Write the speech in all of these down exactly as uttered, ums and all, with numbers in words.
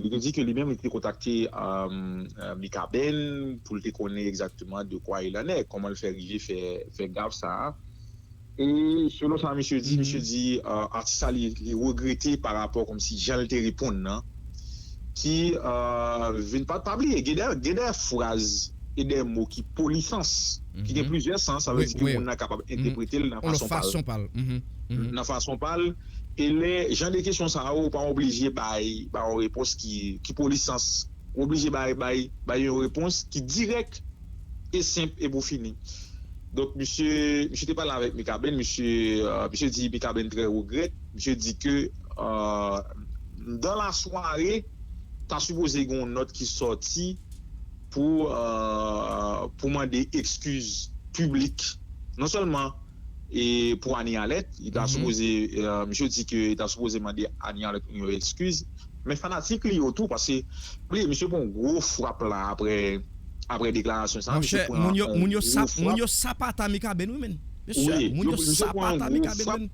Li te di ke li menm li te kontakte euh, euh, Mikaben pou l te konnen egzakteman de quoi il en est, kòman l fè rive fè, fè gaf sa a. E selon sa misye di, misye di euh, atis la li, li regrete pa rapò kòmsi jan l te reponn nan, ki euh, vin pa, pa bliye, gen de, gen de fraz e de mo ki polisans, ki gen plizyè sans, sa vle di ke moun nan kapab entèprete l nan fason pa l. Nan fason pa l. E lè jan de kesyon sa yo, ou pa oblije bay, bay yon repons ki, ki polisans. Ou oblije bay, bay, bay yon repons ki dirèk e senp e pou fini. Donk, misye, misye te pale avèk Mikaben, misye, euh, misye di Mikaben trè regrèt. Misye di ke euh, dans la soirée, ta sipoze gen yon nòt ki sòti pou, euh, pou mande ekskiz piblik. Non sèlman e pou Anie Alerte, li ta sipoze, euh, misye di ke li ta sipoze mande Anie Alerte yon ekskiz, men fanatik li yo tou, paske, bliye, misye pran yon gwo frap la apre, apre deklarasyon sa, misye pran yon gwo frap. Moun yo sapata Mikaben, wi, men. Mesye, moun yo sapata Mikaben,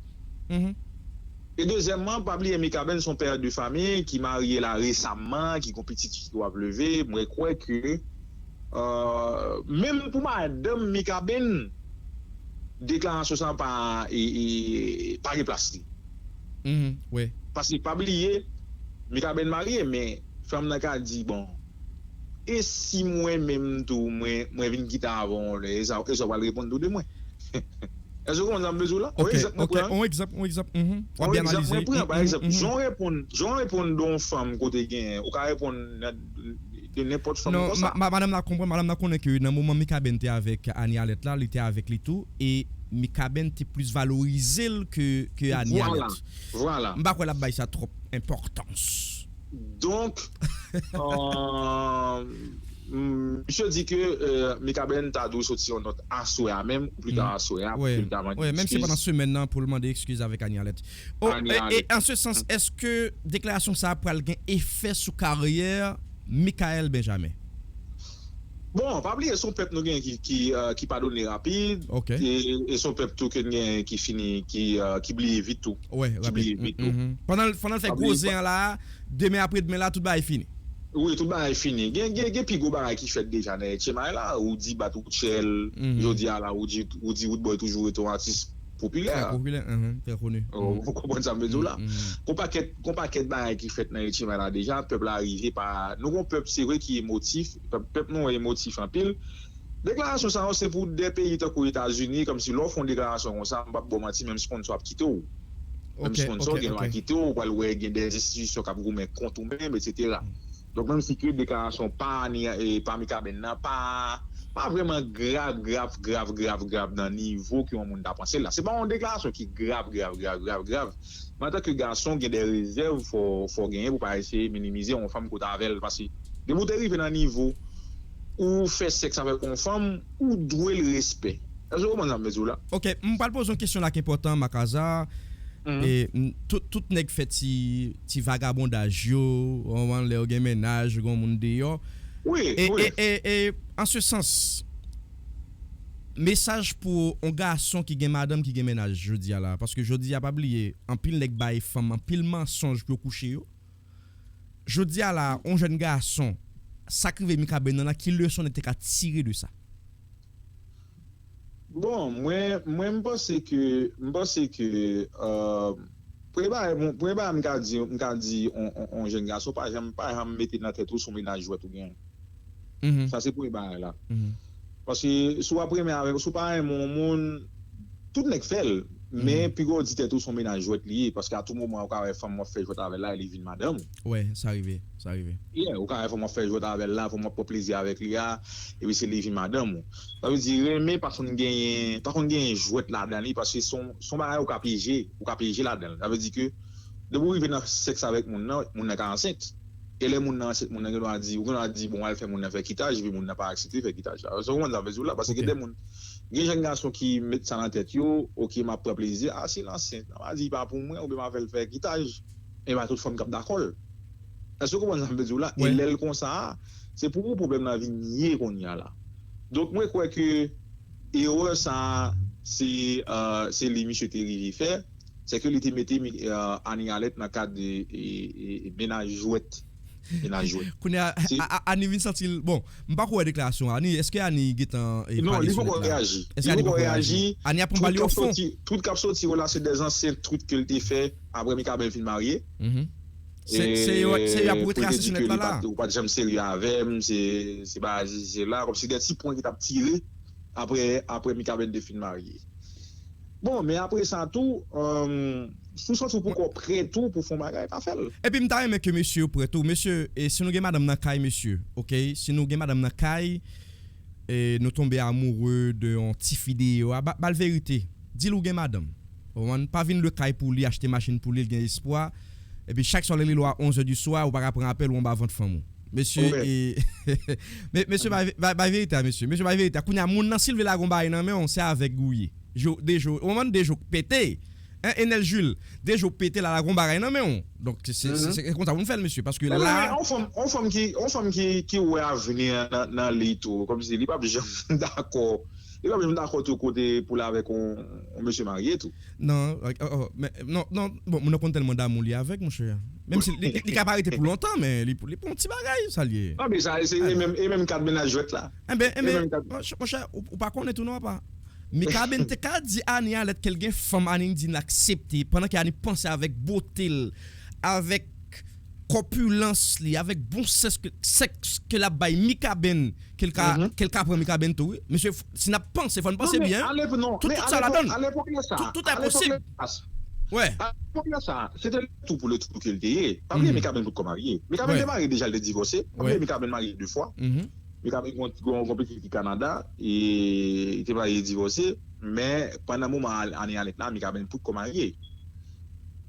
men. E dezyèmman, pa bliye Mikaben se yon pè de fanmi ki marye la resaman, ki gen yon pitit fi ki w ap leve. Mwen kwè ke euh, menm pou madanm Mikaben, deklarasyon sa pa, e, e, pa gen plas li. Paske pa bliye, Mikaben marye, men fanm nan ka di, bon, e si mwen menm tou, mwen, mwen vin kite avan w lè, e sa, e sa w pral reponn tou de mwen? Èske w konprann sa m vle di w la? Ok, ok, yon egzanp, yon egzanp. W ap byen analize. Yon egzanp mwen pran, pa egzanp, jan w reponn, jan w reponn de yon fanm kote gen, ou ka reponn nan, de nenpòt fanm konsa. Non, madanm la konprann, madanm la konnen ke nan moman Mikaben te avèk Anie Alerte la, li te avèk li tou, e Mikaben te plis valorize l ke, ke Anie Alerte. Vwala, vwala. M pa kwè l ap bay sa twòp enpòtans. Donk, euh, misye di ke euh, Mikaben ta dwe soti yon nòt aswè a menm, ou pita aswè a, pou ke l ta mande ekskiz. Wi, menm si pandan semèn nan, pou l mande ekskiz avèk Anie Alerte. Oh, e, e an se sans, èske deklarasyon sa a pral gen efè sou karyè Michael Benjamin? Bon, pa bliye, se yon pèp nou gen ki, ki, euh, ki padone rapid, e, e se yon pèp tou ke n gen ki fini, ki, euh, ki bliye vit tou. Ki bliye vit tou. Pandan l, pandan l fè gwo zen an la, demen apre demen la, tout bagay fini. Wi, tout bagay fini. Gen, gen, gen pi gwo bagay ki fèt deja nan etye may la. Roody bat Rutshelle. Jodi a la, Roody, Roody Roodboy toujou rete yon atis popilè. Trè popilè, mhm, trè koni. Ou konprann sa m vle di w la? Gon pakèt, gon pakèt bagay ki fèt nan etye may la deja. Pèp la rive pa, nou gon pèp, se vre, ki emotif. Pèp, pèp nou an emotif anpil. Deklarasyon sa yo se pou de peyi tankou Etazini, kòmsi lè w fè yon deklarasyon konsa, m p ap ba w manti, menm sponsò ap kite w. Menm sponsò gen dwa kite w, ou pral wè gen de enstitisyon k ap goumen kont ou menm, etsetera. Donk, menm si ke deklarasyon pa ni, e, pa Mikaben nan pa, pa vrèman grav, grav, grav, grav, grav nan nivo ke yon moun ta panse l la. Se pa yon deklarasyon ki grav, grav, grav, grav, grav. Men antanke gason, gen de rezèv fò, fò genyen pou pa eseye minimize yon fanm ke w t avè l. Paske depi w te rive nan nivo ou fè sèks avèk yon fanm, ou dwe l respè. Èske w konprann sa m vle di w la? Ok, m pral poze yon kesyon la ki enpòtan, Makaza. E, m, tout, tout nèg fè ti, ti vagabondaj yo, ou lè yo gen mennaj, yo gen moun deyò. Wi, e, wi. E, e, e, an se sans, mesaj pou yon gason ki gen madanm, ki gen mennaj jodi a la, paske jodi a, pa bliye, anpil nèg bay fanm anpil mansonj pou yo kouche yo. Jodi a la, yon jèn gason, sa k rive Mikaben nan la, ki leson li te ka tire de sa? Bon, mwen, mwen, m panse ke, m panse ke, euh, premye bagay, bon, premye bagay m ka di, m ka di on, on, on jèn gason, pa janm, pa janm mete nan tèt ou se yon mennaj jwèt ou genyen. Sa se premye bagay la. Paske si w ap renmen avèk, si w pa renmen yon moun, tout nèg fè l. Men pi gwo w di tèt ou se yon mennaj jwèt li ye, paske a tou moman ou ka wè fanm w ap fè jwèt avè l la, li vin madanm ou. Wè, sa rive, sa rive. Yeah, ou ka wè fanm w ap fè jwèt avè l la, fanm w ap pran plezi avèk li a, epi se li vin madanm ou. Sa vle di renmen pa konn genyen, pa konn genyen jwèt ladan li, paske se yon, se yon bagay ou ka pyeje, ou ka pyeje ladan l. Sa vle di ke depi w rive nan sèks avèk moun nan, moun nan ka ansent. E lè moun nan ansent, moun nan gen dwa di, ou gen dwa di, bon, w al fè moun nan fè kitaj, epi moun nan pa aksepte fè kitaj la. Èske w konprann sa m vle di w la? Paske gen de moun, gen jèn gason ki met sa nan tèt yo, ok, m ap pran plezi, a, si l ansent, m a di pa pou mwen, oubyen m a fè l fè kitaj. E pa tout fanm k ap dakò l. Èske w konprann sa m vle di w la? E lè l konsa a, se pou ou pwoblèm nan vin ye kounye a la. Donk, mwen kwè ke erè sa a, se, euh, se li misye te rive fè. Se ke li te mete mi- euh, Anie Alerte nan kad de e, e, e, mennaj jwèt. Mennaj jwèt. Kounye a, Ani vin santi l. Bon, m pako wè deklarasyon Ani. Èske Ani gentan e, pale sou nèt la? Non, li poko reyaji. Èske Ani poko reyaji? Ani ap pran bal yo fon. Tout k ap soti yo la, se de zansyen twit ke l te fè apre Mikaben fin marye. Se yo ap retrase sou nèt la la. Ou pa t janm serye avè m, se bagay se la. Kòmsi de ti pwen ki t ap tire apre, apre Mikaben te fin marye. Bon, men apre sa tou, si w santi w poko prè tou pou fè yon bagay, pa fè l. Epi m ta renmen ke mesye yo prè tou. Mesye, e si nou gen madanm nan kay, mesye, oke? Si nou gen madanm nan kay, e nou tonbe amoure de yon tifi deyò a, ba l verite. Di l ou gen madanm. Ou konprann? Pa vin lwe kay pou li, achte machin pou li, l gen espwa. Epi chak swa lè li lwe a onz è di swa, ou pa ka pran apèl, ou anba vant fanm ou. Mesye, e, mesye, bay verite a, mesye. Mesye, bay verite a. Kounye a, moun nan, si l vle lage yon bagay nan men w, se avèg ou ye. Dejo, ou konprann? Dejo pete. Hein, Enel Jules, dejo pete la, lage yon bagay nan men w. Donk, se konsa pou n fè l, mesye. Paske la. On fanm, on fanm ki, on fanm ki, ki wè avni nan, nan li tou. Kòmsi li p ap janm dakò. Li p ap janm dakò tou kote pou l avèk yon, yon mesye marye tou. Non, non, non, bon, moun nan konn tèlman damou li avèk, monchè. Menm si li ka pa rete pou lontan, men li pou yon ti bagay, sa l ye. Non, men sa, e menm, e menm kad mennaj jwèt la. Enben, enben, monchè, ou pa konnen tou non, papa. Mikaben te ka di Ani Alèt ke l gen fanm, Ani di l aksepte, pandan ke Ani panse avèk bote l, avèk kòpilans li, avèk bon sèks ke l ap bay Mikaben, ke l ka, ke l ka pran Mikaben tou, wi. Mesye, si n ap panse, fò n panse byen. Tout, tout sa ladann. Tout, tout è posib. Wè. Epòk la sa, se te le tout pou le tout ke l te ye. Pa bliye Mikaben potko marye. Mikaben te marye deja, l te divòse. Pa bliye Mikaben marye de fwa. Mikaben gen yon, gen yon pitit ki Kanada, e li te marye divòse. Men pandan moman Ani Alèt la, Mikaben potko marye.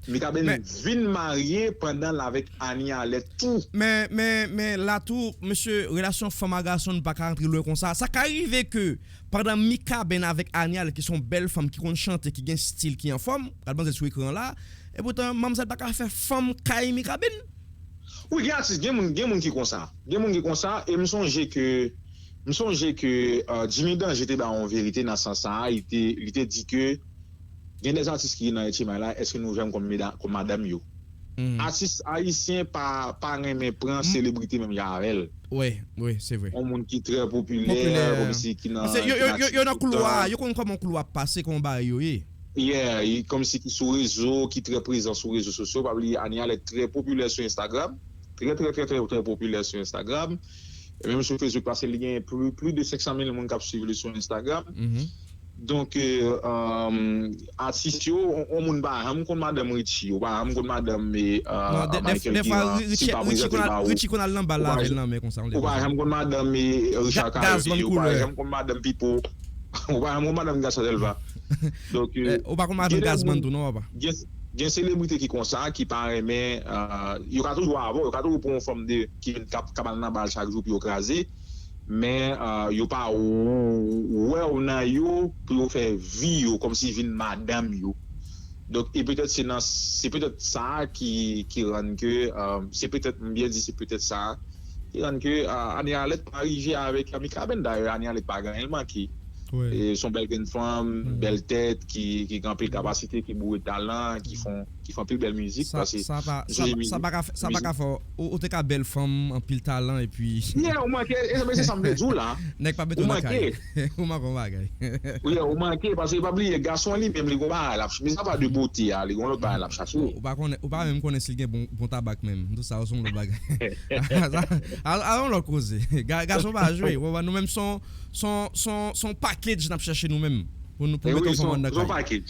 Mikaben vin marye pandan l avèk Ani Alèt tou. Men, men, men la tou, mesye, relasyon fanm a gason, n pa ka rantre lwen konsa. Sa ka rive ke pandan Mikaben avèk Ani Alèt, ki se yon bèl fanm, ki konn chante, ki gen stil, ki anfòm, gad manzè sou ekran la, epoutan manmzèl pa ka fè fanm kay Mikaben. Wi, gen atis, gen moun, gen moun ki konsa. Gen moun ki konsa, e m sonje ke, m sonje ke Jimmy Danger te bay yon verite nan sans sa a, li te, li te di ke gen de atis ki nan Etchemay la, èske nou jwenn kòm madanm yo? Atis ayisyen pa, pa renmen pran selebrite menm jan avè l. Wi, wi, se vre. Yon moun ki trè popilè, kòmsi ki nan, yo nan koulwa, yo konn kòman koulwa ap pase, kòman bagay yo ye. Yeah, kòmsi ki sou rezo, ki trè prezan sou rezo sosyo. Pa bliye Ani Alèt trè popilè sou Instagram. Trè, trè, trè, trè, trè popilè sou Instagram. E menm sou Facebook, paske li gen plis, plis de senk san mil moun k ap swiv li sou Instagram. Donk, atis yo, yon moun pa janm konn madanm Richie, ou pa janm konn madanm Michael Guerrand, si l pa prezante ba ou. Richie konn al nan bal la avè l nan men konsa. Ou pa janm konn madanm Richard Carré, ou pa janm konn madanm Pipo, ou pa janm konn madanm Gracia Delva. Donk, ou pa konn madanm Gazman tou non, papa. Gen selebrite ki konsa, ki pa renmen, yo ka toujou avè w, yo ka toujou pran yon fanm de, ki vin k ap, k ap al nan bal chak jou pou yo kraze. Men yo pa wè w nan yo pou yo fè vi yo kòmsi vin madanm yo. Donk, e petèt se nan, se petèt sa ki, ki rann ke, se petèt, m byen di, se petèt sa ki rann ke Ani Alèt pa rive avèk Mikaben. Dayè, Ani Alèt pa gen anyen l manke. Se yon bèl grenn fanm, bèl tèt, ki, ki gen anpil kapasite, ki boure talan, ki fè, ki fè anpil bèl mizik. Sa pa ka fè, sa pa ka fè. Ou te ka bèl fanm, anpil talan, epi. Yeah, ou manke, e se sa m vle di w la. Nèg pa mete w nan kay. Ou manke yon bagay. Wi, ou manke, paske pa bliye, gason an li menm, li gon bagay l ap, mis apa de bote a, li gon lòt bagay l ap chache. Ou pa konnen, ou pa menm konnen si l gen bon, bon tabak menm. Tout sa, se yon lòt bagay. A, a, yon lòt koze. Gason pa jwe. Nou menm se yon, se yon, se yon package n ap chache nou menm. Pou nou, pou mete ansanm anndan kay.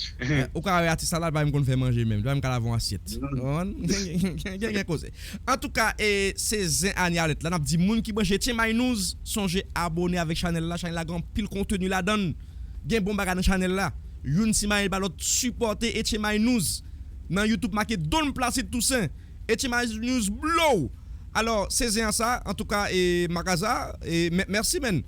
Ou ka wè atis sa la, li pa menm konn fè manje menm. Li pa menm ka lave yon asyèt. Ou konprann? Gen, gen, gen koze. Antouka, e, se zen Ani Alèt la. N ap di moun ki branche Etchemay News, sonje abòne avèk chanèl la. Chanèl la gen anpil konteni ladan l. Gen bon bagay nan chanèl la. Youn simaye ba lòt, sipòte Etchemay News. Nan YouTube, make Don Placide Toussaint. Etchemay News Blow. Alò, se zen an sa. Antouka, e, Makaza, e, mèsi, menn.